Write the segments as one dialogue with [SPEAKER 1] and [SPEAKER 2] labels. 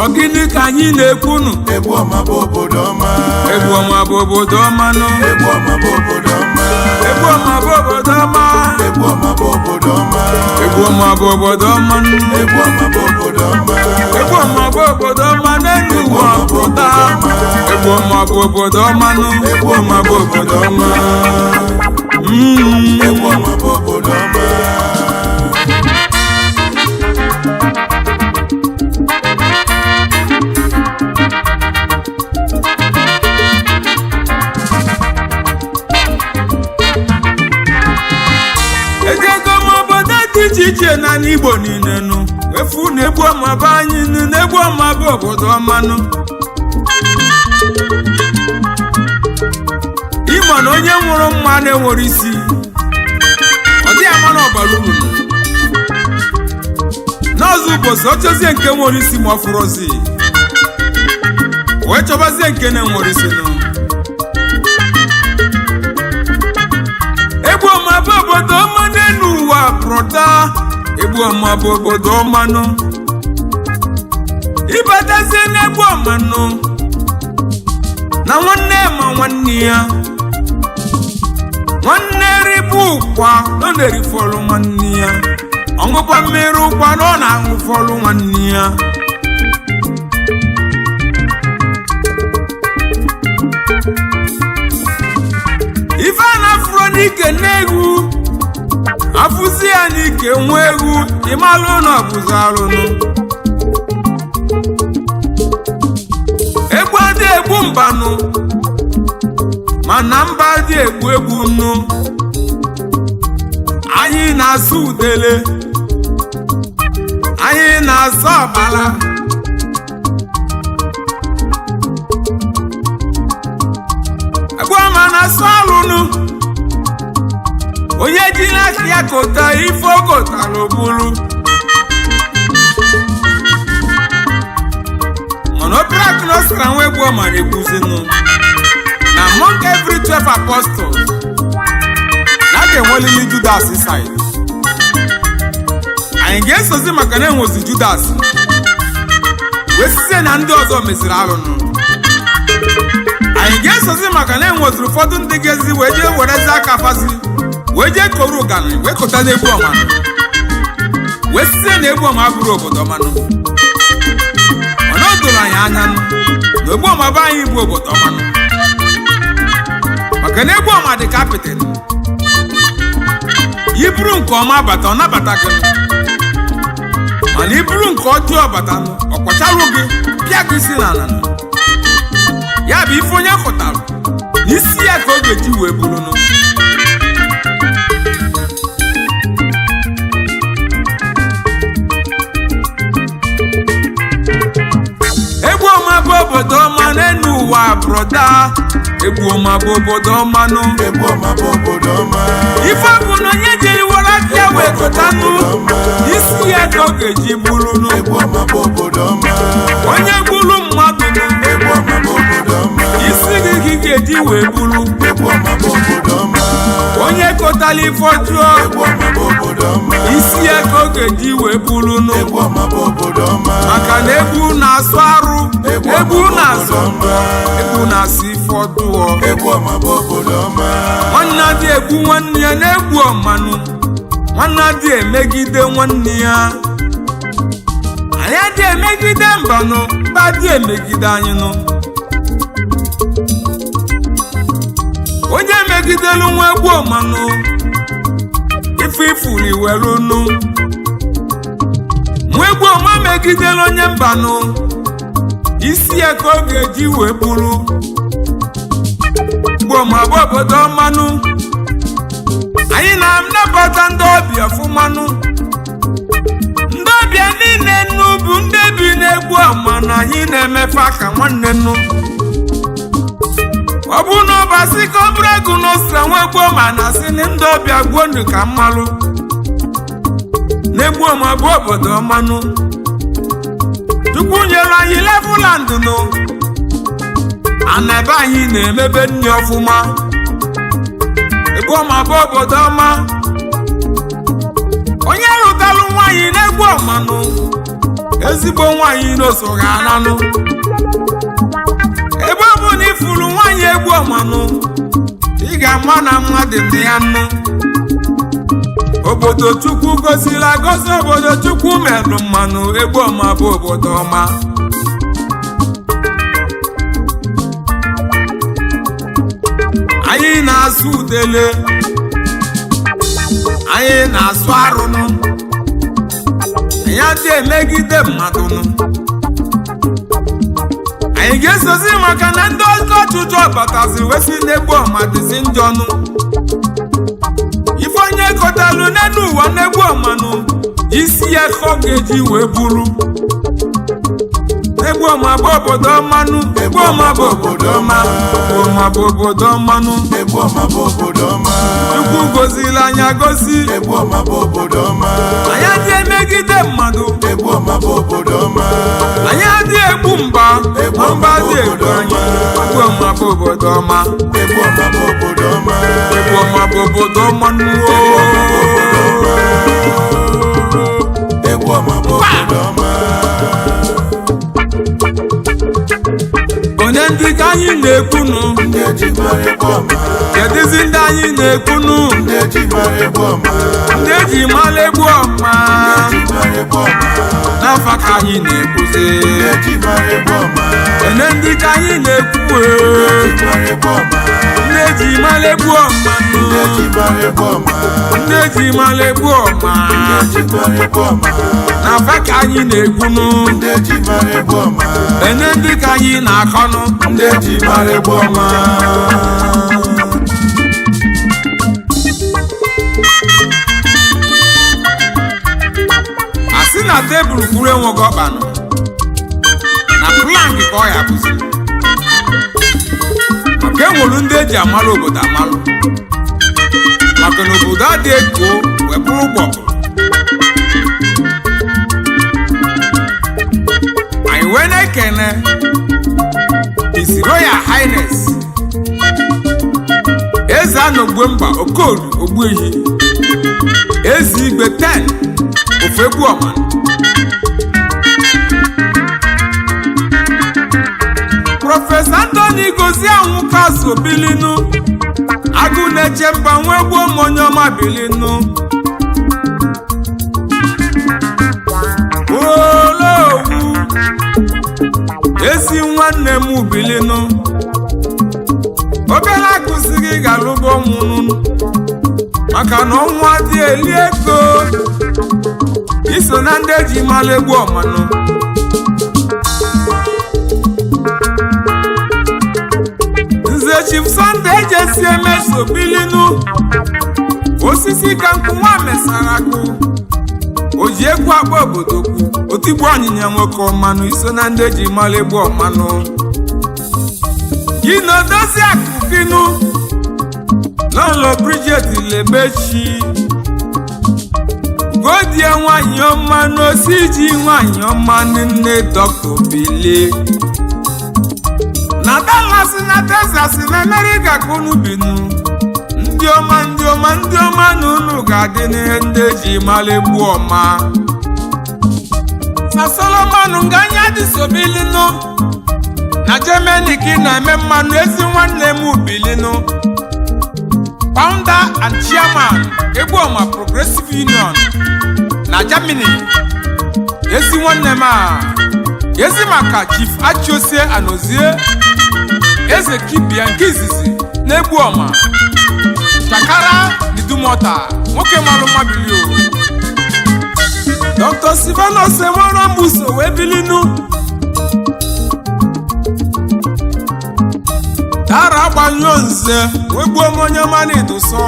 [SPEAKER 1] Ọ gịnị ka anyị na-ekwunu?
[SPEAKER 2] Egwu ọma bụ obodo ọma.
[SPEAKER 1] Egwu ọma bụ obodo ọma nụ.
[SPEAKER 2] Egwu ọma bụ obodo ọma.
[SPEAKER 1] Egwu ọma bụ obodo ọma.
[SPEAKER 2] Egwu ọma bụ obodo ọma.
[SPEAKER 1] Egwu ọma bụ obodo ọma nụ.
[SPEAKER 2] Egwu ọma bụ obodo ọma.
[SPEAKER 1] Egwu ọma bụ obodo ọma n'elu ụwa pụta. Egwu ọma bụ obodo ọma nụ. Egwu ọma bụ obodo ọma.
[SPEAKER 2] Egwu ọma bụ obodo ọma.
[SPEAKER 1] Ejego m obodo dị iche iche na n'Igbo niile nụ. Efu na egwu ọma bụ anyị nụ, na egwu ọma bụ obodo ọma nụ. Ịma na onye nwụrụ mma na-enwere isi, ọ dịghị ama na ọbara uru nụ. N'ọzọ ụbọchị ọ chọzie nke nwere isi ma ọ fụrụzi, wee chọbazie nke na-enwere isi nụ. Egwu ọma bụ obodo ọma n'elu ụwa pụta. Egwu ọma bụ obodo ọma nụ. Ịbatazie n'egwu ọma nụ, na nwanne ma nwanne ya, nwanne ribu ụkwa na ọ na-erifọlụ nwanne ya, ọṅụkwa mmiri ụkwa na ọ na-aṅụfọlụ nwanne ya. Ife a na-afụrụ n'ike n'egwu, afụzi ya n'ike nwa egwu, ịmalụ na ọbụzi arụnụ. Egwu adị egbu mbanụ, mana mba dị egbu egbu nnu. Anyị na-asụ udele, anyị na-asụ ọbala. Egwu ọma na-asụ alụnụ. Onye ji n'aka ya kota ife o kotara obulu. Mana obere akụnọsara nwa egwu ọma na-ekwuzinụ na among every 12 apostles, na a ga-enwelili Judas inside. Anyị ga-esozi maka na enwezi Judas wee sizie na ndị ọzọ meziri arụnụ. Anyị ga-esozi maka na enweziri ụfọdụ ndị ga-ezi wee jee werezi aka fazi wee jee koro ụganị wee kota n'egwu ọmanụ, wee sizie na egwu ọma abụrụ obodo ọmanụ. Mana o doro anyị anya nụ na egwu ọma be anyị bụ obodo ọmanụ, maka na egwu ọma dị ka apịtị. Iburu nke ọma bata, ọ nabata gị, mana iburu nke ọjọọ bata, ọ kwachalụ gị pịa gị isi n'ala. Ya bụ ife onye kụtara n'isi ya ka ọ ga-eji wee burunu. Egwu ọma bụ obodo ọma n'elu ụwa broda. Egwu ọma bụ obodo ọma nụ.
[SPEAKER 2] Egwu ọma bụ obodo ọma.
[SPEAKER 1] Ife bụ na onye jiri were aka ya wee kụtanụ isi ya ka ọ ga-eji burunu.
[SPEAKER 2] Egwu ọma bụ obodo ọma.
[SPEAKER 1] Onye gburu mmadụ nụ,
[SPEAKER 2] Egwu ọma bụ obodo ọma.
[SPEAKER 1] isi gị ka ị ga-eji wee buru.
[SPEAKER 2] Egwu ọma bụ obodo ọma.
[SPEAKER 1] Onye kụtara ife ọjọọ,
[SPEAKER 2] Egwu ọma bụ obodo ọma.
[SPEAKER 1] isi ya ka ọ ga-eji wee burunu.
[SPEAKER 2] Egwu ọma bụ obodo ọma.
[SPEAKER 1] Maka na egwu na-asụ arụ,
[SPEAKER 2] Egwu ọma
[SPEAKER 1] egwu
[SPEAKER 2] bụ
[SPEAKER 1] na-asụ
[SPEAKER 2] obodo ọma.
[SPEAKER 1] egwu na-asụ ife ọjọọ.
[SPEAKER 2] Egwu ọma bụ obodo ọma.
[SPEAKER 1] Nwanne adị egbu nwanne ya na-egwu ọmanụ, nwanne adị emegide nwanne ya. Anyị adị emegide mbanụ, mba adị emegide anyị nụ. Onye megidelu nwa egwu ọmanụ, ife ifuru iweru nụ. Nwa egwu ọma megidelu onye mbanụ, isi ya ka ọ ga-eji wee buru. Egwu Ọma bụ obodo ọmanụ. Anyị na-anabata ndị ọbịa ọfụmanụ. Ndị ọbịa niile nnu bụ ndị bi n'Egbu Ọma na anyị na-emefe aka nwanne nnu. Ọ bụ na ọbasi ka ọ bụrụ ego n'osra nwa Egbu Ọma na asị na ndị ọbịa gbuo ndụ ka mmalụ n'Egbu Ọma bụ obodo ọmanụ. Chukwu nyere anyị level land nụ ana ebe anyị na-emebe nri ọfụma. Egbu Ọma bụ obodo ọma. Onye lụtalụ nwaanyị n'Egbu Ọmanụ, ezigbo nwaanyị n'oso ga-ananụ. Ebe ọ bụ na ifuru nwaanyị Egbu Ọmanụ, ị ga-ama na mmadụ dị ya nnu. Obodo Chukwu goziri agozi, obodo Chukwu melụ mmanụ. Egbu Ọma bụ obodo ọma. Anyị na-asụ udele, anyị na-asụ arụnụ, anyị adịghị emegide mmadụ nụ. Anyị ga-esozi maka na ndị ọkọ ọchụchụ batazi wee si n'Egbu Ọma dịzi njọnụ. Ife onye kotalụ n'elu ụwa n'Egbu Ọmanụ, isi ya ka ọ ga-eji wee buru. Egbu Ọma bụ obodo ọmanụ. Egbu Ọma bụ obodo ọma. Egbu Ọma bụ obodo ọmanụ.
[SPEAKER 2] Egbu Ọma bụ obodo ọma.
[SPEAKER 1] Chukwu goziri anya gozi.
[SPEAKER 2] Egbu Ọma bụ obodo ọma.
[SPEAKER 1] Anyị adịghị emegide mmadụ.
[SPEAKER 2] Egbu Ọma bụ obodo ọma.
[SPEAKER 1] Anyị adịghị egbu mba.
[SPEAKER 2] Egbu Ọma
[SPEAKER 1] mba
[SPEAKER 2] bụ
[SPEAKER 1] adịghị egbu
[SPEAKER 2] obodo
[SPEAKER 1] anyị.
[SPEAKER 2] ọma.
[SPEAKER 1] Egbu Ọma bụ obodo ọma.
[SPEAKER 2] Egbu Ọma bụ obodo ọma.
[SPEAKER 1] Egbu Ọma bụ obodo ọma.
[SPEAKER 2] Egbu Ọma bụ obodo ọma.
[SPEAKER 1] Onye ndị ka anyị na-ekwunu?
[SPEAKER 2] Ndị eji mara Egbu Ọma.
[SPEAKER 1] Kedụzi ndị anyị na-ekwunu?
[SPEAKER 2] Ndị eji mara Egbu Ọma.
[SPEAKER 1] Ndị eji mara Egbu Ọma.
[SPEAKER 2] Ndị eji mara Egbu Ọma.
[SPEAKER 1] N'afọ ka anyị na-ekwuzi.
[SPEAKER 2] Ndị eji mara Egbu Ọma.
[SPEAKER 1] Onye ndị ka anyị na-ekwu?
[SPEAKER 2] Ndị eji mara Egbu Ọma.
[SPEAKER 1] Ndị eji mara Egbu Ọma.
[SPEAKER 2] Ndị eji mara Egbu Ọma.
[SPEAKER 1] Ndị eji mara Egbu Ọma.
[SPEAKER 2] Ndị eji mara Egbu Ọma.
[SPEAKER 1] N'afọ ka anyị na-ekwunu.
[SPEAKER 2] Ndị eji mara Egbu Ọma.
[SPEAKER 1] Onye ndị ka anyị na-akọnụ?
[SPEAKER 2] Ndị eji mara Egbu Ọma.
[SPEAKER 1] Asị na tebụl kwuru enweghị ọkpanụ na plank ka ọ ya bụzi, maka enwere ndị eji amalụ obodo amalụ, maka na obodo adị eko wee bụrụ ụgbọgụrụ. Anyị wee na-ekene His Royal Highness Eze Anọgbe Mba Okoru Ogbuehi, Eze Igwe 10 ofu Egbu Ọma. Professor Anthony Gozie Anwụka so bilinu, agụ na-eche mba nwa egbuo m, onye ọma bilinu. Olowu ezi nwanne m bilinu, obere akụzighị ga-alụba ọnwụnụ, maka na ọnwụ adịghị eli ego. Iso na ndị eji mara Egbu Ọmanụ. Nze Chief Sunday ejesi emeso bilinu, osisi ka nkwụ nwa mesara akụ, o ji egwu akpa obodo kwu otigbu anyịnya, nwoke ọmanụ, iso na ndị eji mara Egbu Ọmanụ. Gị na odozi akụ gịnụ, Lọlọ Bridget Lebechi Godie, nwanyị ọma n'osi ji, nwanyị ọma, nne Dọkta Bili na Dallas na Texas na America ka unu binu. Ndị ọma, ndị ọma, ndị ọma, na unu ga-adị n'ihe ndị eji mara Egbu Ọma. Sa Solomon Nganya dị sobilinu na Germany ka ị na-eme mmanụ. Ezi nwanne m bilinu, founder and chairman Egbuoma Progressive Union na Germany. Ezi nwanne m a, ezi maka Chief Achiosie Anozie, eze kibia nke izizi n'Egbuoma, Chakara Idumota, nwoke marụ mma bilio. Dr. Silvanus Enwero Mbuso wee bilinu. Dara agbanyụọ nze wee gbuo m onye ọma na-edusọ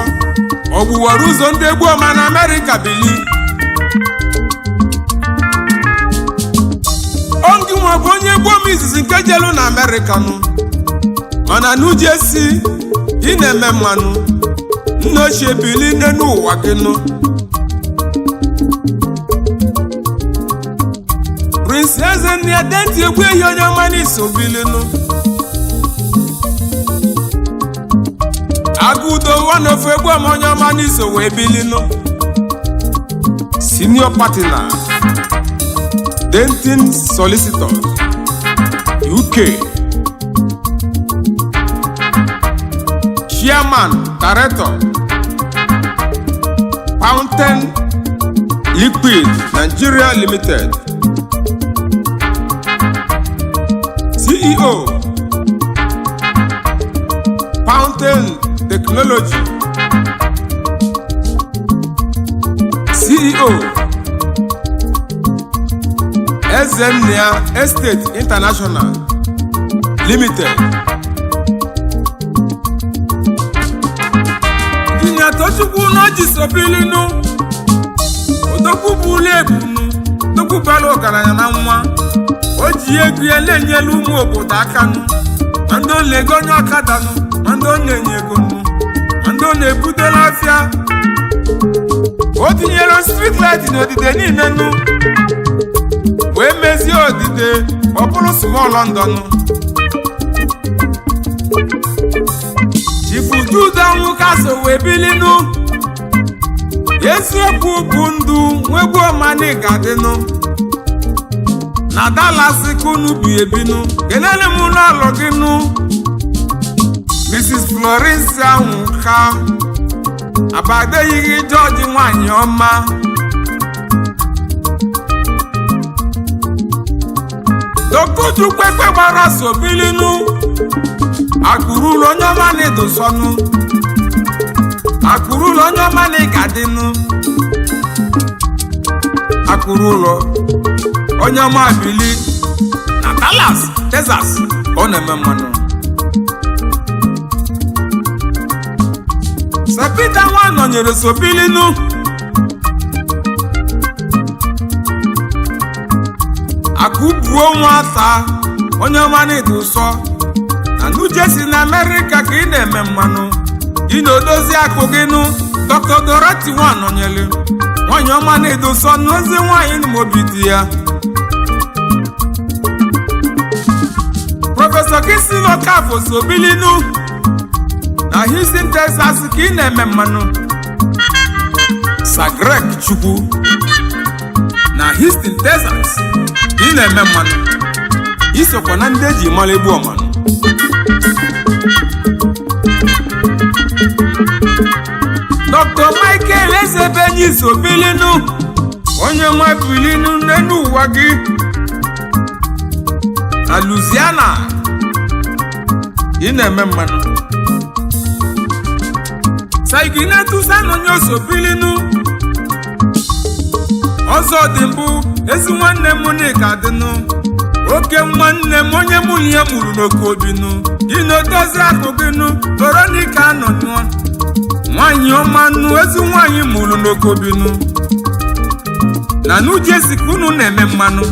[SPEAKER 1] ọ gbuwara ụzọ ndị egbu ọma na Amerịka bili. Ongi nwa bụ onye egbu ọma izizi nke jelu na Amerịka nụ, mana n'uche si ị na-eme mmanụ nna ochie bili nne n'ụwa gị nụ. Prince Eze nne denti egwu ehi onye ọma n'iso bilinu. Agụdo wanofe egbu ọma onye ọma n'iso wee bilinu. Senior partner, Denton Solicitors UK, Chairman Director, Fountain Liquid Nigeria Limited, CEO, Fountain Technology, CEO, Ezenia Estate International Limited. Injinia Tochukwu n'oji sobilinu odogwu bụ ụlọ ebunu odogwu bara ọgaranya na nwa o ji ego ya na-enyelu ụmụ obodo aka nụ, ma ndị ọ na-ego onye ọkada nụ, ma ndị ọ na-enye ego nụ, ma ndị ọ na-ebutela afịa. O tinyere street light n'odide niile nụ, wee mezie odide ọ bụrụ small London. Chifu Jude Anwụka so wee bilinu. Eziokwu bụ ndụ nwegbu ọmani ga-adịnụ na Dallas kunu bi ebinu. Kelele m n'alụ gị nụ, Mrs. Florence Anwụka abadeghị George, nwanyị ọma. Dr. Chukwuekpe gbara so bilinu akụrụlụ onye ọma na ịdụsọnụ akụrụlụ onye ọma na ịgadịnụ akụrụlụ onye ọma bili na Dallas, Texas ka ọ na-eme mmanụ. Sir Peter nwa nọnyere so bilinu. Akụbuo nwata onye ọma na ịdị ụsọ na New Jersey na Amerịka ka ị na-eme mmanụ, ị na-odozi akụ gị nụ. Dr. Dorothy nwa nọnyere, nwanyị ọma na ịdị ụsọ n'ozi nwanyị mobi di ya. Professor Kingsley Okafor so bilinu na Houston, Texas ka ị na-eme mmanụ. Sir Greg Chukwu na Houston, Texas ka ị na-eme mmanụ, isokwa na ndị eji mara egbu ọmanụ. Dr. Michael Ezebenyi so bilinu, onye nwa bilinu n'elu ụwa gị na Louisiana ị na-eme mmanụ. Saiginetusa onye so bilinu ọzọ dị mbụ, ezi nwanne m nika dịnụ oke nwanne m, onye mụ na ya mụrụ n'oke obinu gị na odozi akụ gị nụ. Veronica nọ nụọ nwanyị ọma nụ, ezi nwanyị mụrụ n'oke obinu na New Jersey ka unu na-eme mmanụ.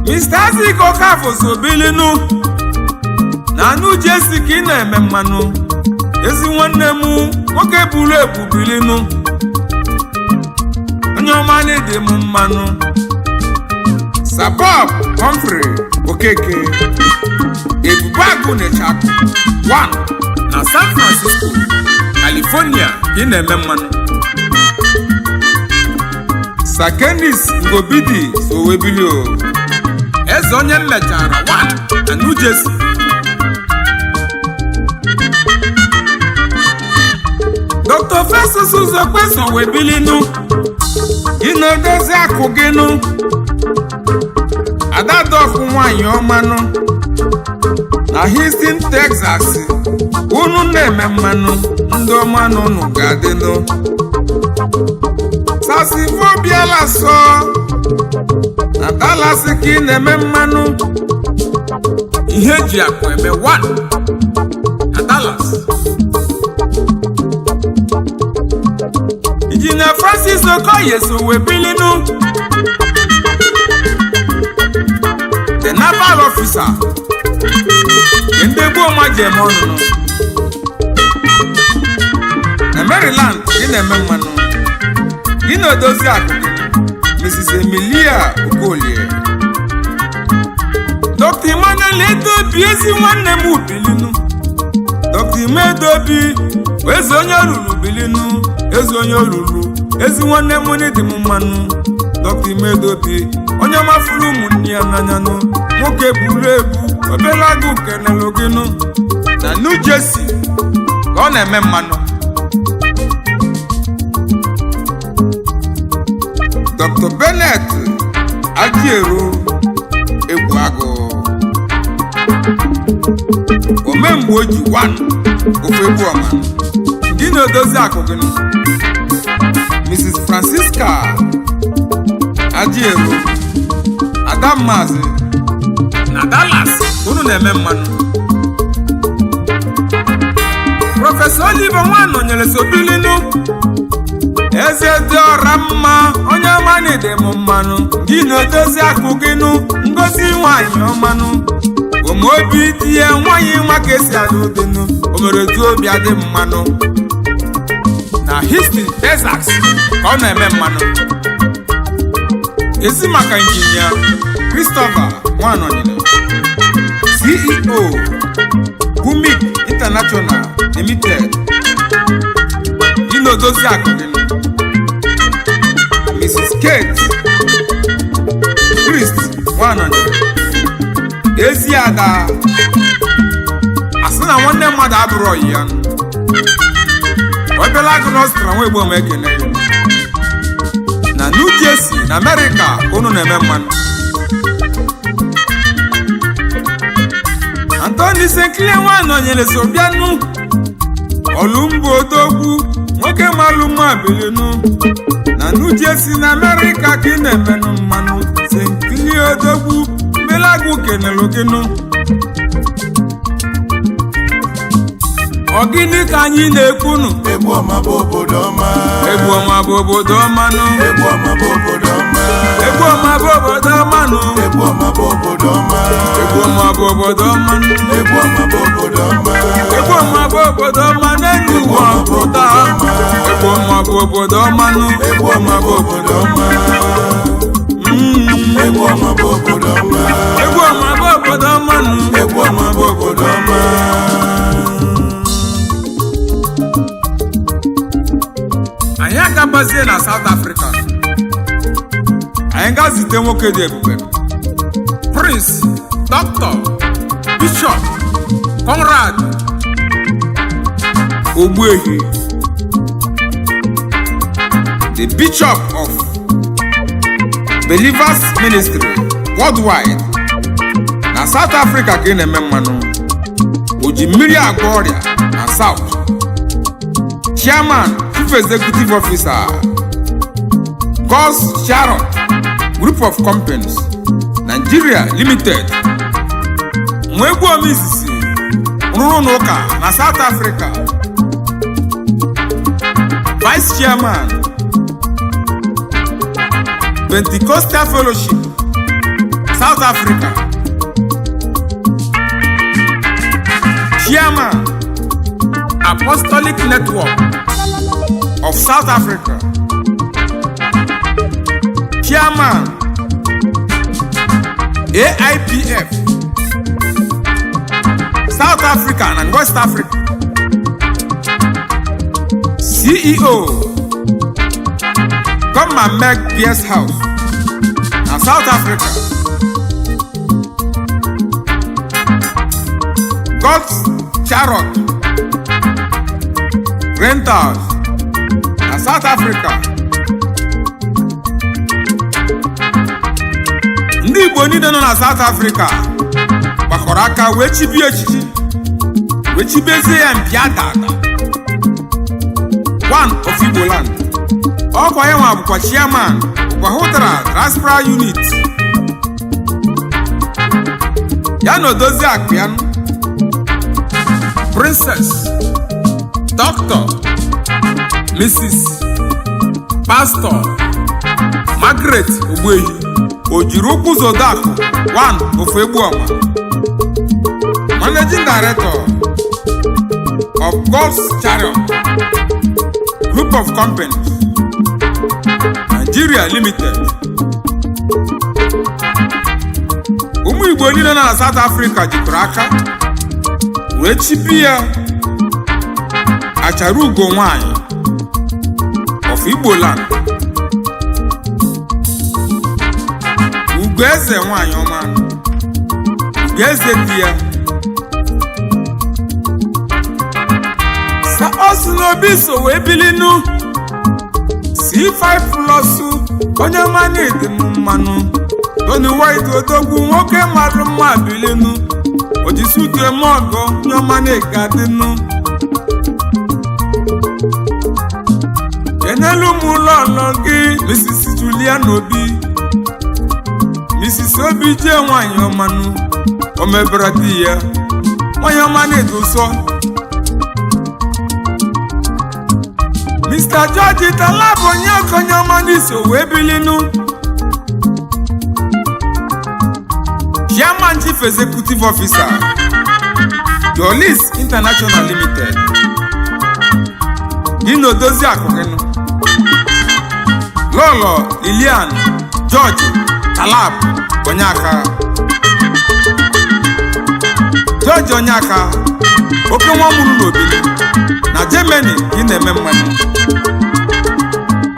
[SPEAKER 1] Mr. Azik Okafor so bilinu na New Jersey ka ị na-eme mmanụ, ezi nwanne m nwoke buru ebu bilinu, onye ọma na-ede m mmanụ. Sabab Humphrey Okeke Ebube Nechakụ 1 na San Francisco, California ka ị na-eme mmanụ. Sakenis Ngobidi Sowebilio eze onye mmechara 1 na New Jersey. Dr. Festus Uzokwe Sowebilinu, ị na-edozi akụ gị nụ. Adadọkụ nwanyị ọmanụ na Houston, Texas unu na-eme mmanụ, ndị ọmanụ unu ga-adịnụ. Sasifobiala sọ na Dallas ka ị na-eme mmanụ. Ihe eji akụ eme 1 na Dallas. Injinia Francis Okoye so wee bilinu, the naval officer nke ndị gboo ma ji eme ọnụnụ na Maryland. Gị na-eme mmanụ gị na-edozi akụ gị, Mrs. Emilia Okolie. Dr. Emmanuel Edobi, ezi nwanne m, bilinu. Dr. Imedobi, eze onye ruru, bilinu. Eze onye ruru, ezi nwanne m, n'ịdị m mmanụ. Dr. Imedobi, onye mafuru ụmụnne ya n'anyanụ, nwoke buru ebu, obere agụ kenelu gịnụ. Na New Jersey ka ọ na-eme mmanụ. Dr. Bennett Ajiero Egwu Agụ, omemgbe o ji 1 ofe egwu ọma, gị na-edozi akụ gị, Mrs. Francisca Ajiero Adammazi, na Dallas unu na-eme mmanụ. Prọfesọ Oliver Nwanọnyere Sobilinu, eze dị ọra mma, onye ọma dị m mmanụ, gị na-edozi akụ gị nụ, ngozi nwanyị ọmanụ, omeobi dị ya, nwanyị nwa ka esi alụ dịnụ, omeretu obi adị mmanụ. Na Houston, Texas ka ọ na-eme mmanụ. Ezi maka Injinia Christopher Nwanọnyere, CEO, Gumik International Limited, gị na-edozi akụ gị, Mrs. Kate Christ Nwanọnyere, ezi ada. Asị na nwanne mmadụ abụrụ ọyị ya. Obere agụ nọstra nwa egbo m ekene ya. Na New Jersey na Amerịka unu na-eme mmanụ. Anthony Sinclair Nwanọnyere so bịanụ, ọlụmba odogwu, nwoke malụ mma, bilinu. Na New Jersey na Amerịka ka ị na-emenụ mmanụ. Sinclair odogwu, mbelagụ kenelu gịnụ. Ọ gịnị ka anyị na-ekwunu?
[SPEAKER 2] Egwu ọma bụ obodo ọma.
[SPEAKER 1] Egwu ọma bụ obodo ọmanụ.
[SPEAKER 2] Egwu ọma bụ obodo ọma.
[SPEAKER 1] Egwu ọma bụ obodo ọmanụ.
[SPEAKER 2] Egwu ọma bụ obodo ọma.
[SPEAKER 1] Egwu ọma bụ obodo ọmanụ.
[SPEAKER 2] Egwu ọma bụ obodo ọma.
[SPEAKER 1] Egwu ọma bụ obodo ọma n'elu ụwa pụta. Egwu ọma bụ obodo ọmanụ.
[SPEAKER 2] Egwu ọma bụ obodo ọma. Egwu ọma bụ obodo ọma.
[SPEAKER 1] Egwu ọma bụ obodo ọmanụ.
[SPEAKER 2] Egwu ọma bụ obodo ọma.
[SPEAKER 1] Anyị agabazie na South Africa, anyị ga zute nwoke dị ebube, Prince Dr. Bishop Conrad Ogbuehi, the Bishop of Believers Ministry Worldwide na South Africa ka ị na-eme mmanụ. O ji mmiri agwọ ọrịa na South. Chairman, Chief Executive Officer, God's Sharon Group of Companies Nigeria Limited. Nwa egwu omizizi rụrụ n'ụka na South Africa. Vice Chairman, Pentecostal Fellowship South Africa. Chairman, Apostolic Network of South Africa. Chairman, AIPF South Africa and West Africa. CEO, Come and Make Guest House na South Africa. God's Chariot Rentals na South Africa. Ndị Igbo niile nọ na South Africa gbakọrọ aka wee chibie echichi, wee chibezie ya mpi adada one of Igbo land. Ọkwa ya nwa bụkwa chairman bụkwa Hụtara Diaspora Unit. Ya na odozi akụ ya nụ, Princess Dr. Mrs. Pastor Margaret Ogbuehi, o jiri ụkwụ zodakụ 1 ofu Egbuoma, Managing Director of God's Chariot Group of Companies Nigeria Limited. Ụmụ Igbo niile nọ na South Africa jikọrọ aka wee chibi ya achara ugo nwanyị of Igboland, ugo eze nwanyị ọma, ugo eze di ya. Sa o si n'obi so wee bilinu C5 Plus, onye mmanụ ịdị m mmanụ. Tony White, odogwu nwoke marụ mma, bilinu ojisi eme ọgọ, onye ọma na-ega dịnụ. Enelu m ụlọ ọlọ gị, Mrs. Juliana Obi, Mrs. Obi jee, nwanyị ọmanụ o mebere di ya, nwanyị ọma na-edo ụsọ. Mr. George Talab, onye okonye ọma n'iso wee bilinu, Chairman, Chief Executive Officer, Jolis International Limited. Gị na odozi akụ gị nụ, Lọlọ Lilian George Talab Onyeaka, George Onyeaka, oke nwa mụrụ n'obili na Germany ka ị na-eme mmanụ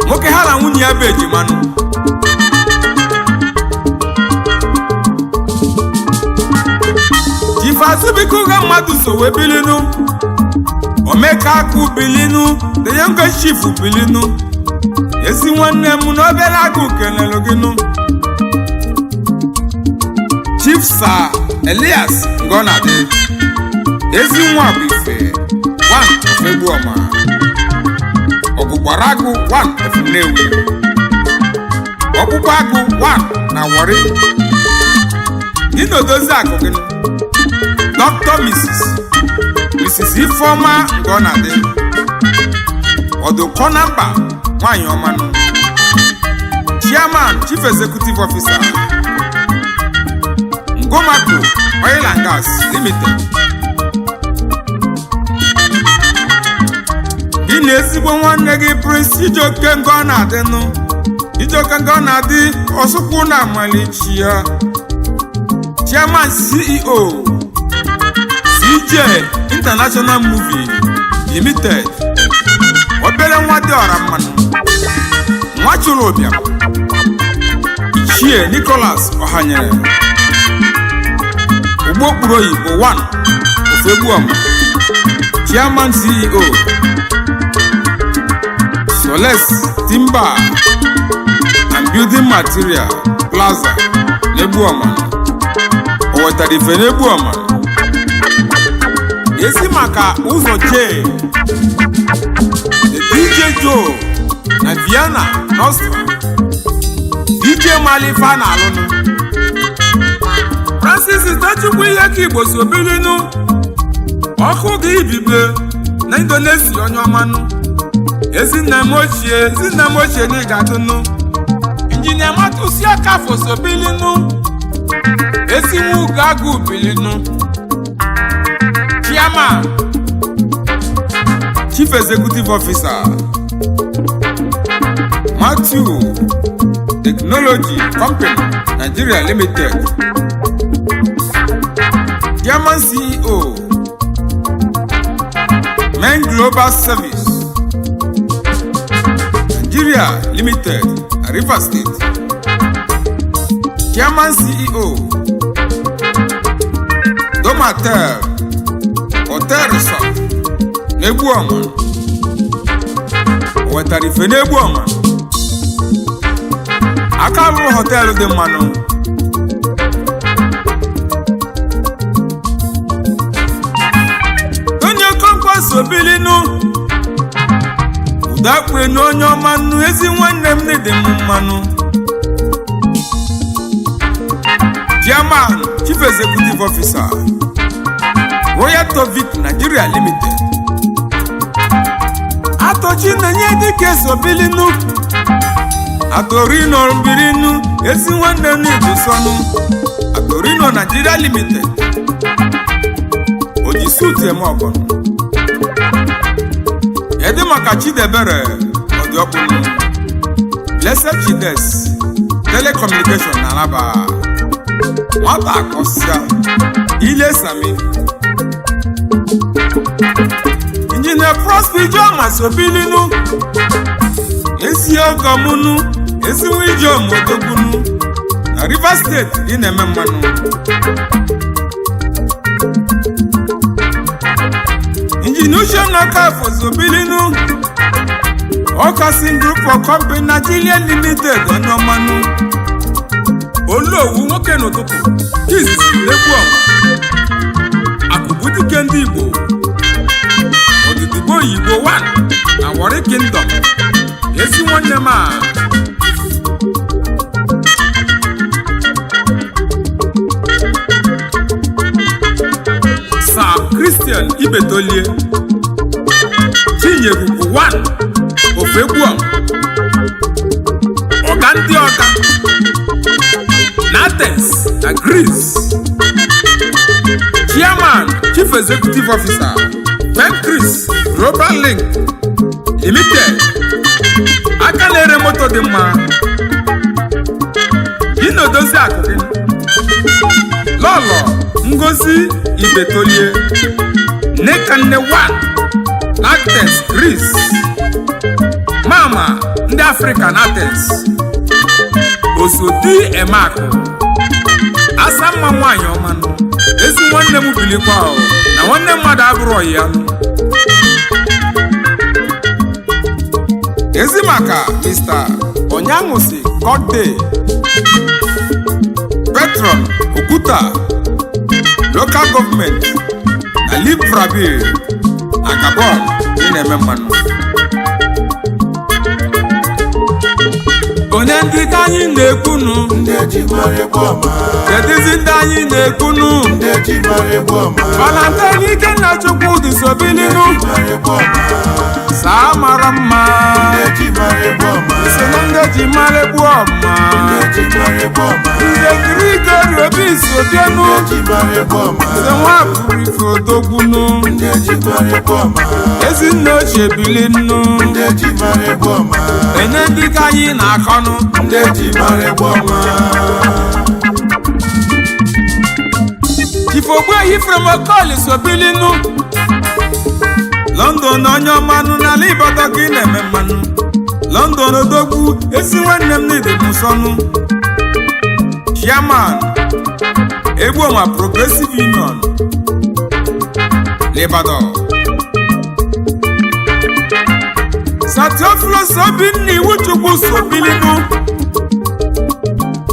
[SPEAKER 1] nwoke. Ha na nwunye ya bụ ejimanụ. Chief Azubike ụgha mmadụ so wee bilinu, Omeka akụ bilinu, the youngest chief bilinu. Ezi nwanne m na obere agụ kelelu gịnụ. Chief Sir Elias Ngonadi, ezi nwa bụ ife one of Egbuoma, ọgụgbara agụ one of Nnewi, ọkpụkpụ agụ one na Warri. Gị na odozi akụ gị, Dr. Mrs. Ifeoma Ngonadi, ọdụkọ na mba nwanyị ọmanụ, Chairman, Chief Executive Officer, Ngomako Oil and Gas Limited. Gị na ezigbo nwanne gị, Prince Chijioke Ngọ na-adịnụ, Chijioke Ngọ na-adị ọsụkwụ na amalichi ya, Chairman, CEO, CJ International Movie Limited. Obere nwa dị ọra mmanụ, nwa chụrụ ụbịam. Ichie Nicholas Ọhanyere, ugbo okpuru oyibo 1 Ofegbuoma, Chairman, CEO, Soles Timber and Building Material Plaza n'Egbuoma. O wetara ife n'Egbuoma esi maka ụzọ J the DJ Joe na Vienna Nostra, DJ Malifa na alụnụ. Francis Tochukwu, ihe ka Igbo so bilinu, ọkụ gị ibibe na Indonesia, onye ọmanụ. Ezinne m ochie, ezinne m ochie na ịga-adụnụ. Injinia Matusi Akafo so bilinu, ezinwa ugo agụ bilinu, Chairman, Chief Executive Officer, Matthew Technology Company Nigeria Limited, Chairman, CEO, Men Global Service Nigeria Limited, Rivers State, Chairman, CEO, Domatel Hotel Resort n'Egbuoma. O wetara ife n'Egbuoma, aka rụrụ họteelụ dị mmanụ. Onye Okonkwo so bilinu, ụdakpue na onye ọma nnu. Ezi nwanne m dị m mmanụ. Chief Chairman, Chief Executive Officer, Royal Tovic Nigeria Limited. Atochi na-enye dike sobilinu, Atorino birinu, ezi nwanne n'ibu sọnụ, Atorino Nigeria Limited. Oji suit eme ọgọnụ. Kedu maka Chidebere Ọdịọkpụnụ, Blessed Chides Telecommunication na Alaba, nwata akọsịa ile sami. Injinia Prosper Ijeọma sobilinu, ezi ọgọmụnụ, ezinwa Ijeọma odogbunu na Rivers Steeti ị na-eme mmanụ. Injinia Uchenna Okafor sobilinu, Okasin Group for Company Nigeria Limited, onye ọmanụ. Olowu nwoke n'ụtụtụ izizi n'egwu ọma, akụbudike ndị Igbo, Odidigbo Igbo 1 na Warri Kingdom, ezi nwanne m a. Sir Christian Ibetolie, Chinyerugwu 1 Ofegbuam, ọga ndị ọga na Athens na Greece, Chairman, Chief Executive Officer, Femcris Global Link Limited, aka na-ere moto dị mma. Gị na odozi akụ gị, Lọlọ Ngozi Ibetolie, Nnekanne 1 na Athens, Greece, Mama ndị Afrịka na Athens, Osodi Emeakụ, asa mma nwaanyị ọmanụ, ezi nwanne m bilikwa o, na nwanne mmadụ abụrụ ọyị ya nụ. Ezi maka Mr. Onyanwusi Godday, Petron Oguta Local Government na Libreville na Gabon ị na-eme mmanụ. Onye ndị ka anyị na-ekwunu?
[SPEAKER 2] Ndị eji mara egwu ọma.
[SPEAKER 1] Kedụzi ndị anyị na-ekwunu?
[SPEAKER 2] Ndị eji mara egwu ọma.
[SPEAKER 1] Valentine Ikenna Chukwudị sobilinu.
[SPEAKER 2] Ndị eji mara egwu ọma.
[SPEAKER 1] Saa mara mma.
[SPEAKER 2] Ndị eji mara egwu ọma.
[SPEAKER 1] So na ndị eji mara egwu ọma.
[SPEAKER 2] Ndị eji mara egwu ọma.
[SPEAKER 1] Nze Grigori Obi sobienu.
[SPEAKER 2] Ndị eji mara egwu ọma.
[SPEAKER 1] Nze nwa ife odogbunu.
[SPEAKER 2] Ndị eji mara egwu ọma.
[SPEAKER 1] Ezinne ochie bilinu.
[SPEAKER 2] Ndị eji mara egwu ọma.
[SPEAKER 1] Enye ndị ka anyị na-akọnụ.
[SPEAKER 2] Ndị eji mara egwu ọma.
[SPEAKER 1] Ifogbuehi Fromokoli sobilinu, London onye ọmanụ n'ala Ibadan ka ị na-eme mmanụ. London odogwu, ezi nwanne m n'ide m nsọnụ. Chairman, Egbuoma Progressive Union n'Ibadan. Sir Theophilus Obinna Iwuchukwu sobilinu,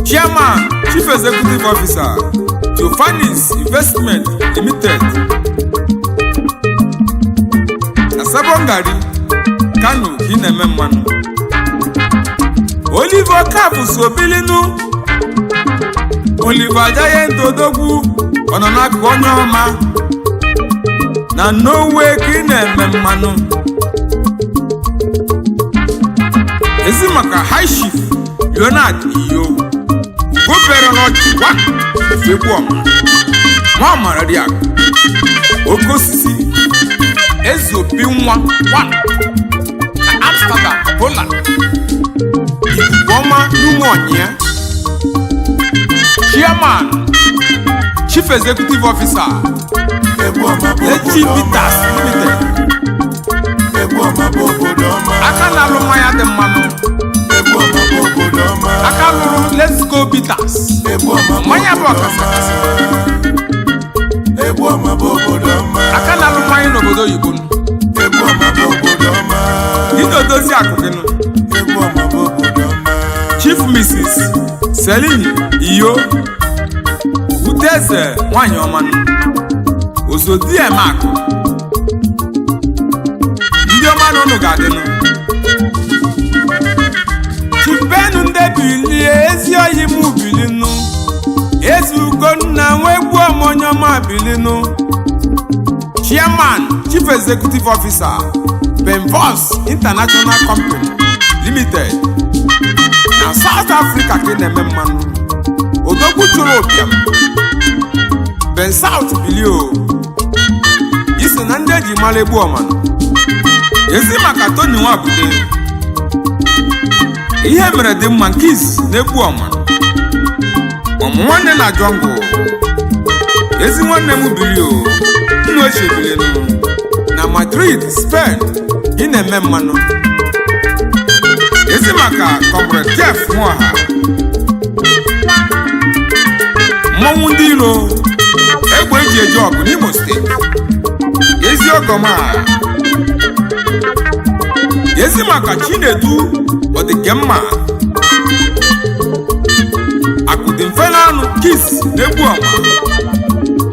[SPEAKER 1] Chairman, Chief Executive Officer, Theophanis Investment Limited na Sabon Gari, Kano ka ị na-eme mmanụ. Oliver Okafor sobilinu, Oliver Ajayi Ndodogwu, ọ nọ n'akụkụ onye ọma na Norway ka ị na-eme mmanụ. Ezi maka High Chief Leonard Iyo Ugobere n'ọchị wa Ofegbuoma, nwa amara dị akụ, oke osisi, eze obi nwa wa na Amsterdam, Holland, ikuku ọma n'ụmụ ọnyịa. Chairman, Chief Executive Officer,
[SPEAKER 2] Egwu ọma bụ
[SPEAKER 1] Echi
[SPEAKER 2] obodo ọma.
[SPEAKER 1] Bitters Limited.
[SPEAKER 2] Egwu ọma bụ obodo ọma.
[SPEAKER 1] Aka na-alụ mmanya dị mmanụ.
[SPEAKER 2] Egwu ọma bụ obodo ọma.
[SPEAKER 1] Aka lụrụ Let's Go Bitters.
[SPEAKER 2] Egwu ọma bụ
[SPEAKER 1] Mmanya bụ
[SPEAKER 2] obodo
[SPEAKER 1] ọkasị
[SPEAKER 2] ọma. Egwu ọma bụ obodo ọma.
[SPEAKER 1] Aka na-alụ mmanya n'obodo oyibo.
[SPEAKER 2] Egwu ọma bụ obodo ọma.
[SPEAKER 1] Ị na-edozi akụ gị nụ.
[SPEAKER 2] Egwu ọma bụ obodo ọma.
[SPEAKER 1] Chief Mrs. Celine Iyo Udeze, nwanyị ọmanụ, Ozodiemakụ, ndị ọma na unu ga-adịnụ. Chipenu ndị bilie, ezi oyi m bilinu, ezi Ugonna nwegbu ọmonyoma bilinu, Chairman, Chief Executive Officer, Benvos International Company Limited na South Africa ka ị na-eme mmanụ. Odogwu chụrụ ụbịam Ben South bilio, iso na ndị eji mara egbu ọmanụ. Ezi maka Tony Nwabude, ihe mere dị mma nke izizi na-egbu ọmanụ, ọmụ nwanne na jungle. Ezi nwanne m bilio, nna ochie bilinu na Madrid, Spain ị na-eme mmanụ. Ezi maka Comrade Jeff Nwaha, mmọnwụ ndị iro, egbe eji eje ọgụ n'Imo Steeti. Ezi ọgọma. Ezi maka Chinedu Ọdịkemma, akụdị mfe na anụ kis na-egbu ọma,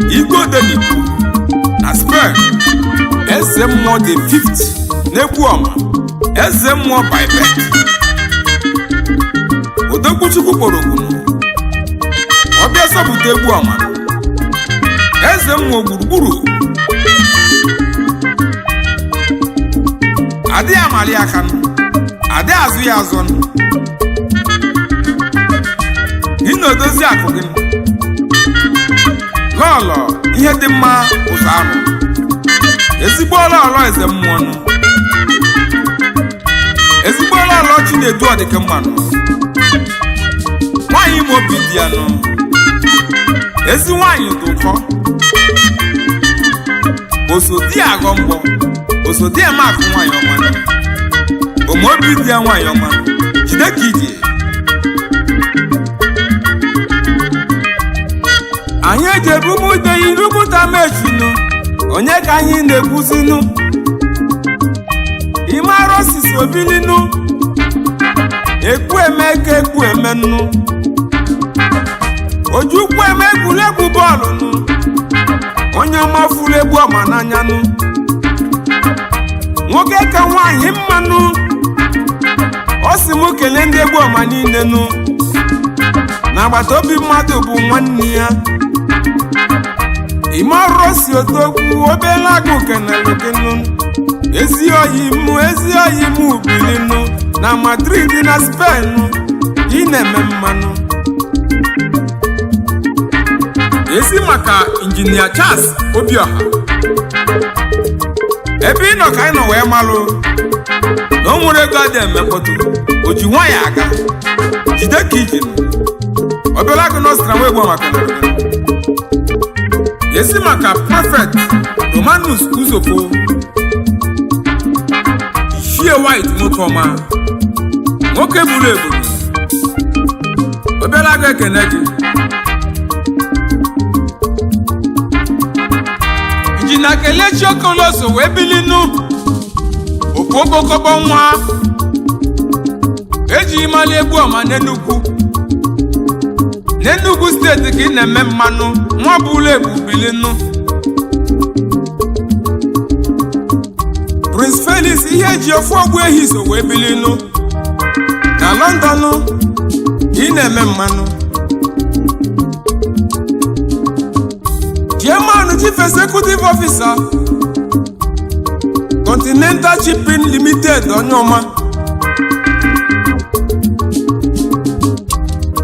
[SPEAKER 1] Igwe Odenigbo na Spain, eze mmụọ the fifth na-egbu ọma, eze mmụọ by birth. Odogwuchukwu kpọrọ ogbunu ọbịa sọpụta egbu ọma, eze mmụọ gburugburu. Adịghị amali aka nụ, adịghị azụ ya azụ nụ. Gị na odozi akụ gị nụ. Lọlọ ihe dị mma ụzọ ahụ, ezigbo ọlọlọ eze mmụọ nụ, ezigbo ọlọlọ Chinedu ọdịke mmanụ nwaanyị ime obi dị ya nụ. Ezi nwaanyị dị ụkọ, oso di ya aghọ mgbọ, oso di ya makụ nwaanyị ọma nụ, omeobi dị ya nwaanyị ọma nụ. Jide ka ije. Anyị eji ebumudeyi rupụta mechinu, onye ka anyị na-ekwuzinu? Ịmara osisi obilinu, ekwu eme ka ekwu eme nnu, ojukwu eme egwuregwu bọọlụ nụ, onye ọma furu egwu ọma n'anya nụ, nwoke ka nwaanyị mmanụ. Ọ sị m kelee ndị egwu ọma niile nụ, na agbata obi mmadụ bụ nwanne ya. Ịmarosi odogwu obere agụ kenelukenu, ezi oyi mụ, ezi oyi mụ bilinu na Madrid na Spain ị na-eme mmanụ. Ezi maka Injinia Charles Obioha, ebe ị nọ ka anyị nọ wee malụ na o nwere ego adị eme mkpọtụ, o ji nwayọ aga. Jide ka iji nụ, obere agụ nọstra nwa egbu maka na ezi maka Prọfet Romanus Uzofo, Shie White, nwoke ọma, nwoke buru ebu. Obere agụ ekene gị. Injinia Kelechi Okoloso wee bilinu, okpokokọkpọ nwa eji mali egbu ọma n'Enugwu, n'Enugu Steeti ka ị na-eme mmanụ, nwa bụrụ ebu bilinu. Prince Felix ihe eji ofu ogbu ehi so wee bilinu na London ka ị na-eme mmanụ. Chairman, Chief Executive Officer, Continental Shipping Limited, onye ọma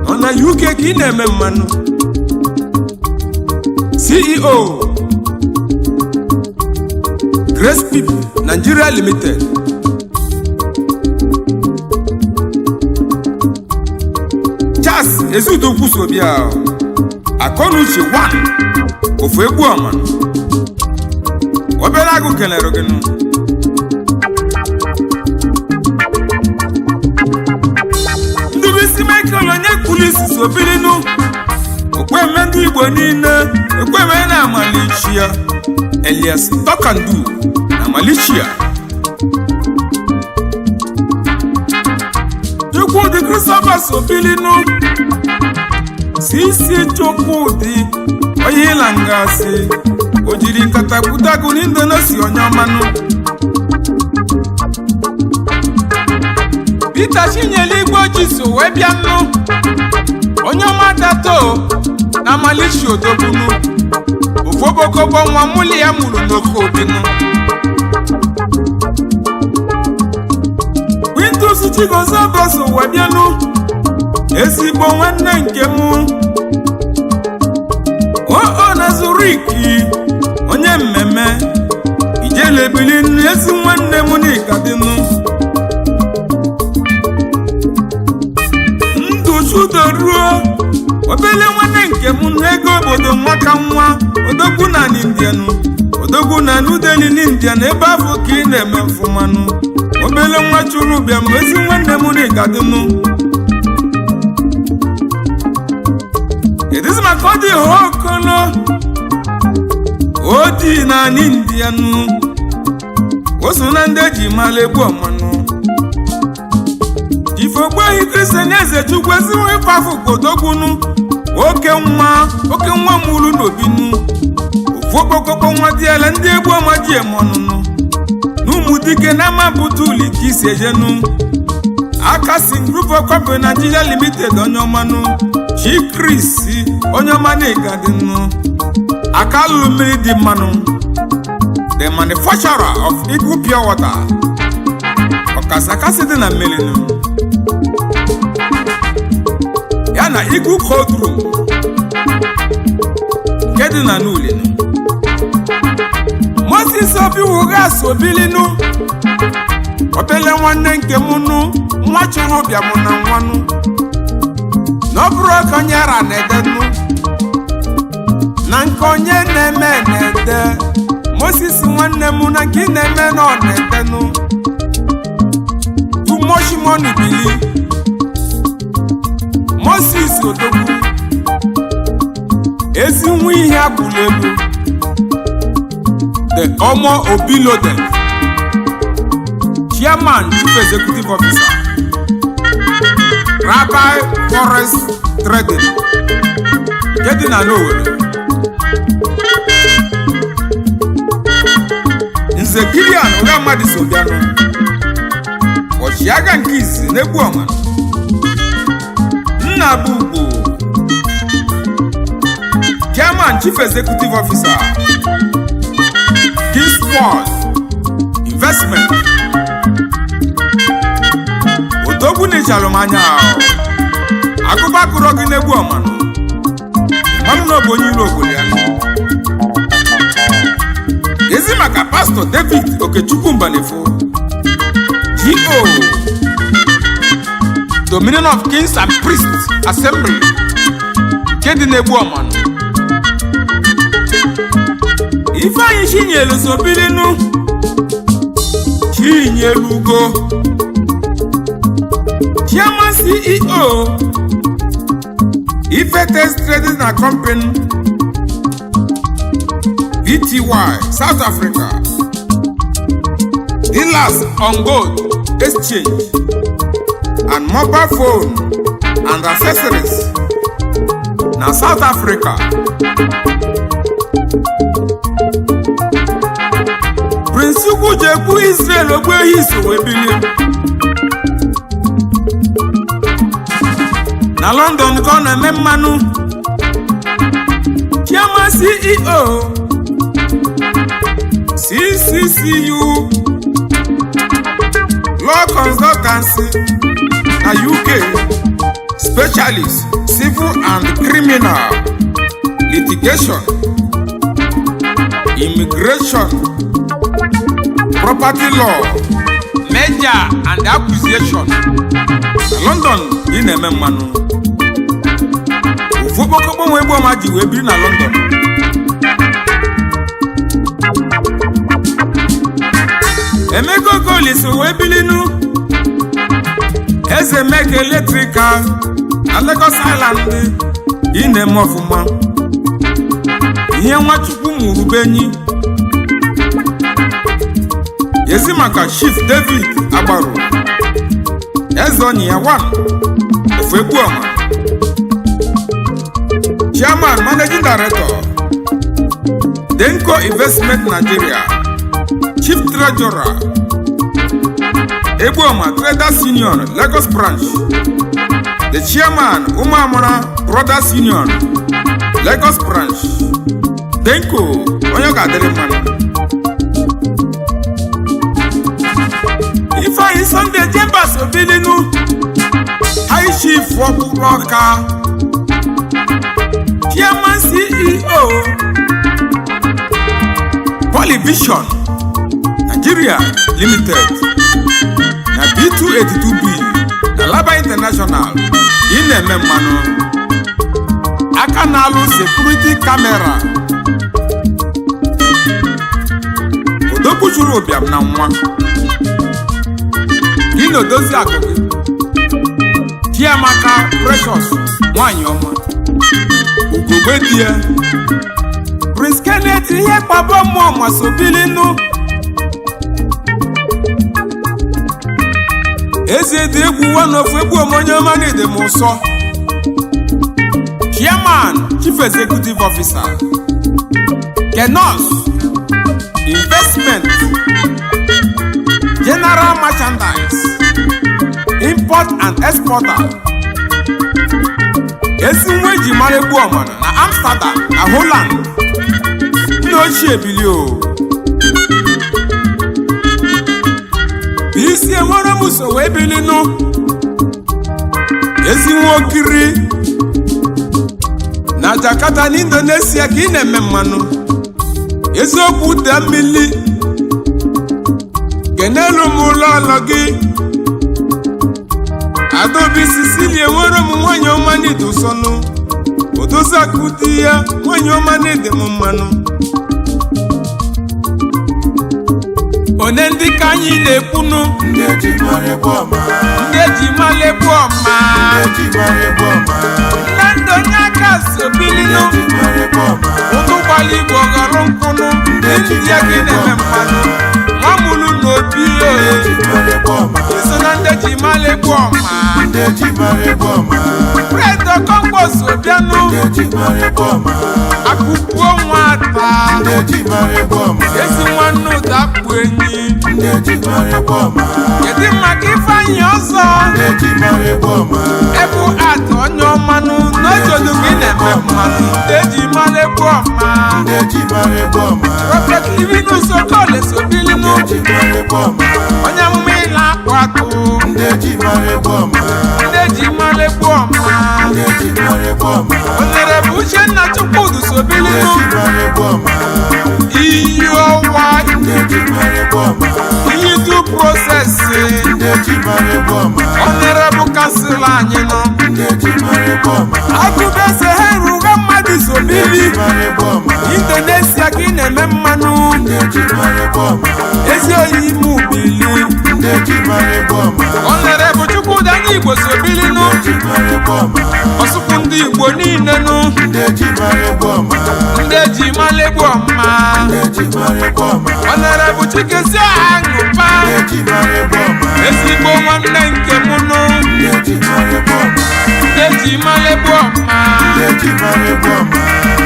[SPEAKER 1] nọ na UK ka ị na-eme mmanụ. CEO, Grace Pip Nigeria Limited. Charles Ezudokwu Sobia, Akọnuche 1 ofu egbu ọma, obere agụ kelere gị nụ. Ndubisi Michael onye kwuru isi sobilinu, okweme ndị Igbo niile, ekweme na Amalichia Elias Tokandu na Malichia. Chukwudi Christopher sobilinu, Sisi Chukwudi onye ịlangasị o jiri nkata gbutagu n'Indonesia, onye ọmanụ. Peter Chinyere Igwe Jiso wee bịa nnu, onye ọma dato na Na Malaysia, odogbunu ofu obokobo nwa mụli ya mụrụ n'oke obinu. Quintus Chigozie Obosi ụwa bịanụ, ezigbo nwanne nke mụ oo na Zurich, onye mmemme ijele ebili nnu, ezi nwanne m n'ịgadịnụ ndụ chudoruo, obele nwanne nke m n'ego obodo, nwa ka nwa, odogwu na Indianụ, odogwu na Nudeli n'India, na ebe afọ ka ị na-eme mfụmanụ. Obele nwa chụrụ bịa m, ezi nwanne m n'ịgadịnụ. Kedụzi maka ọ dị ha okolo odi na Indianụ, o so na ndị eji mara egbu ọmanụ. Ifogbuehi Kristian Eze Chukwu ezinwe ịkpafụ kodogbunu, oke nwa, oke nwa mụrụ n'obinu, ofu okpokokpo nwa diala ndị egbu ọma ji eme ọnụnụ na ụmụ dike na amapụta uli ka isi ejenu aka si Group of Company Nigeria Limited. Onye ọmanụ Chi Chris, onye ọma na ịgadịnụ aka lụrụ mmiri dị mmanụ, the manufacturer of Eagle Pure Water, ọkasakasị dị na mmiri nụ ya na Eagle Cold Room nke dị na n'ulinu. Moses Obi Wugas obilinu, obele nwanne nke m nụ, nwa chụrụ ụbịam na nwanụ na ọ bụrụ ka onye ara na-edenụ na nke onye na-eme na-ede. Moses nwanne m, na nke ị na-eme na ọ na-edenụ too much money. Bili Moses odogwu, ezi nwa ihe agbụrụ elu, the Omo Obilode, chairman, chief executive officer, Rabbi Forest Trading nke dị na n'Owerri. Nze Kilian Ụgammadụ so bịanụ, ọchịagha nke izizi n'egbu ọma, nna bụ ugbo, chairman, chief executive officer, Kingsport Investment. Odogwu n'ịchalụ m anya ahụ agụba akụrọ gị n'egbu ọmanụ mmanụ na ọ bụ onye iro obodo ya. Ezi maka Pastọ David Okechukwu Mbanefo, GO, Dominion of Kings and Priests Assembly nke dị n'egbu ọmanụ. Ifeanyị Chinyelu sobilinu, Chinyelugo, chairman, CEO, Ifetes Trading na Company Pty, South Africa, dealers on gold exchange and mobile phone and accessories na South Africa. Prince Ugwujekwu Israel Ogbuehi so wee bilie na London ka ọ na-eme mmanụ, chairman, CEO, CCCU Law Consultancy na UK, specialist civil and criminal litigation, immigration, property law, merger and acquisition. Na London ị na-eme mmanụ, ofu okpokokpo nwa egbu ọma ji wee biri na London. Emeka Okoli so wee bilinu, Eze Meka Electrical na Lagos Island, ị na-eme ọfụma. Ihe Nwachukwu mụrụ benyi. Ezi maka Chief David Agbaru, eze ọnyị ya 1 ofu Egbuoma, chairman, managing director, Denko Investment Nigeria, chief treasurer, Egbuoma Traders Union Lagos Branch, the chairman, Umuamara Brothers Union. Lagos branch. Denko, onye ọ ga-adịrị mmanụ. Ifeanyi Sunday Jembas Obilinu, High Chief ọkpụkpọ ọka, Chairman CEO, Polyvision Nigeria Limited na B282B na Laba International. Ị na-eme mmanụ aka na-alụ security camera. Odogwu ụbịam na nwa gị na odozi akụ gị, Chiamaka Precious, nwanyị ọma, ugogbe di ya. Prince Kenneth ihe kpabo mmụọ masobilinu, eze dị egwu wanofu egwu omonye ọma na m ụsọ, Chairman, Chief Executive Officer, Kenos Investment, General Merchandise Import and Exporter. Ezi nwa eji mara egwu ọmana na Amsterdam na Holland. Nna ochie, bili o isi enwere m so wee bilinu. Ezi nwa okiri na Jakarta na Indonesia ka ị na-eme mmanụ. Eziokwu da mmili kenelu m ụlọ ọlọ gị, Adaobi Sicilia, enwere m nwanyị ọma n'ịdị ụsọnụ, odoziakụ di ya, nwanyị ọma n'ịdị m mmanụ. One ndị ka anyị na-ekwunu?
[SPEAKER 2] Ndị eji mara egwu ọma.
[SPEAKER 1] Ndị eji mara egwu ọma.
[SPEAKER 2] Ndị eji mara egwu ọma.
[SPEAKER 1] Nnamdị onye aka so bilinu.
[SPEAKER 2] Ndị eji mara egwu ọma.
[SPEAKER 1] Ụtụ gbara igwe ọghọrọ nkwụnụ. Ndị ya gị na-eme mmanụ nwamulu n'obi.
[SPEAKER 2] Ndị eji mara egwu ọma.
[SPEAKER 1] Iso na ndị eji mara egwu ọma.
[SPEAKER 2] Ndị eji mara egwu ọma.
[SPEAKER 1] Fred Okonkwo so bịanụ.
[SPEAKER 2] Ndị eji mara egwu ọma.
[SPEAKER 1] Akụkpuo nwata.
[SPEAKER 2] Ndị eji mara egwu ọma.
[SPEAKER 1] Ezi nwanne ụda kpụ enyi.
[SPEAKER 2] Ndị eji mara egwu ọma.
[SPEAKER 1] Kedu maka Ifeanyị ọzọ?
[SPEAKER 2] Ndị eji mara egwu ọma.
[SPEAKER 1] Ebu atụ onye ọmanụ n'ojodu gị na-eme mmanụ. Ndị eji mara egwu ọma.
[SPEAKER 2] Ndị eji mara egwu ọma.
[SPEAKER 1] Prophet Livinus Okole so bilinu.
[SPEAKER 2] Ndị eji mara egwu ọma.
[SPEAKER 1] Onye amụma ịla akpụ akụ.
[SPEAKER 2] Ndị eji mara egwu ọma.
[SPEAKER 1] Ndị eji mara egwu ọma.
[SPEAKER 2] Ndị eji mara egwu ọma.
[SPEAKER 1] Onere bụ Uchenna Chukwudu so
[SPEAKER 2] Ndị
[SPEAKER 1] bilinu.
[SPEAKER 2] eji mara egwu ọma.
[SPEAKER 1] Iyi ọwa.
[SPEAKER 2] Ndị eji mara egwu ọma.
[SPEAKER 1] Iyi du process.
[SPEAKER 2] Ndị eji mara egwu ọma.
[SPEAKER 1] Onere bụ council anyị nọ.
[SPEAKER 2] Ndị eji mara egwu ọma.
[SPEAKER 1] Agụbeze ha eruga mmadụ so
[SPEAKER 2] Ndị eji
[SPEAKER 1] bili.
[SPEAKER 2] mara egwu ọma.
[SPEAKER 1] Indonesia ka ị na-eme mmanụ.
[SPEAKER 2] Ndị eji mara egwu ọma.
[SPEAKER 1] Ezi oyi ime ubili.
[SPEAKER 2] Ndị eji mara egwu ọma.
[SPEAKER 1] Onere bụ Chukwudu anya Igbo so bilinu.
[SPEAKER 2] Ndị eji mara egwu ọma.
[SPEAKER 1] Ọsụkwụ ndị Igbo niile nụ.
[SPEAKER 2] Ndị eji mara egwu ọma.
[SPEAKER 1] Ndị eji mara egwu ọma.
[SPEAKER 2] Ndị eji mara egwu ọma.
[SPEAKER 1] Onere bụ Chikezie Aṅụpa.
[SPEAKER 2] Ndị eji mara egwu ọma.
[SPEAKER 1] Ezigbo nwanne nke mụ nụ.
[SPEAKER 2] Ndị eji mara egwu ọma.
[SPEAKER 1] Ndị eji mara egwu ọma.
[SPEAKER 2] Ndị eji mara egwu ọma.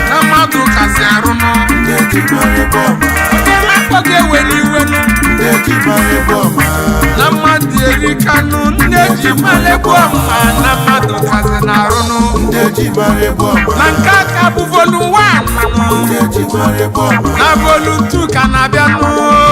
[SPEAKER 1] Na mmadụ kasị arụnụ.
[SPEAKER 2] Ndị eji mara egwu ọma.
[SPEAKER 1] Onye mmakpọ ga-ewe n'iwe nụ.
[SPEAKER 2] Ndị eji mara egwu ọma.
[SPEAKER 1] Na mmadụ erikanụ. Ndị eji mara egwu ọma na mmadụ kasị na-arụnụ.
[SPEAKER 2] Ndị eji mara egwu ọma.
[SPEAKER 1] Na nke aka bụ volume 1.
[SPEAKER 2] Ndị eji mara egwu ọma.
[SPEAKER 1] Na volume 2 ka na-abịanụ.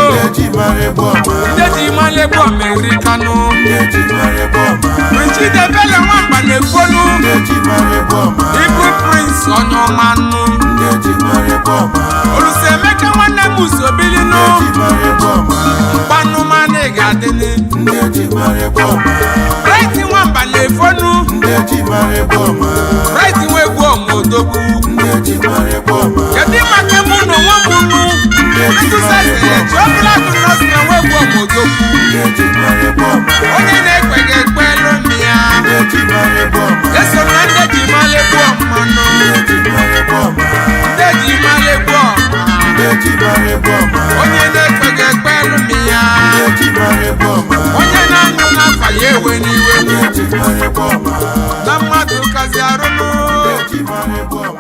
[SPEAKER 2] Ndị eji mara egwu ọma.
[SPEAKER 1] Ndị eji mara egwu ọma erikanụ.
[SPEAKER 2] Ndị eji mara egwu ọma.
[SPEAKER 1] Chidebele nwamba na-ekwolu.
[SPEAKER 2] Ndị eji mara egwu ọma.
[SPEAKER 1] Ibu Prince onye ọma nụ.
[SPEAKER 2] Ndị eji mara egwu ọma.
[SPEAKER 1] Olusemeke nwanne m usobilinu.
[SPEAKER 2] Ndị eji mara egwu ọma.
[SPEAKER 1] Mkpanụmanụ ga-adịnị.
[SPEAKER 2] Ndị eji mara egwu ọma.
[SPEAKER 1] Bright nwamba na-efonu.
[SPEAKER 2] Ndị eji mara egwu ọma.
[SPEAKER 1] Bright nwa egwu ọma odogwu.
[SPEAKER 2] Ndị eji mara egwu ọma.
[SPEAKER 1] Kedu maka mụ na onwe m nụ? Ntụsasị ji ọbụla akụ nọọsụ na nwa egwu ọma odogwu.
[SPEAKER 2] Ndị eji mara egwu ọma.
[SPEAKER 1] Onye na-ekweghị ekwe lụmị ya.
[SPEAKER 2] Ndị eji mara egwu ọma.
[SPEAKER 1] Eso na ndị ji mara egwu ọma nụ.
[SPEAKER 2] Ndị eji mara egwu ọma.
[SPEAKER 1] Ndị ji mara egwu ọma.
[SPEAKER 2] Ndị eji mara egwu ọma.
[SPEAKER 1] Onye na-ekweghị ekwe lụmị ya.
[SPEAKER 2] Ndị eji mara egwu ọma.
[SPEAKER 1] Onye na-anụ n'afa ya ewe n'iwe.
[SPEAKER 2] Ndị eji mara egwu ọma.
[SPEAKER 1] Na mmadụ kazi arụnụ.
[SPEAKER 2] Ndị eji mara egwu ọma.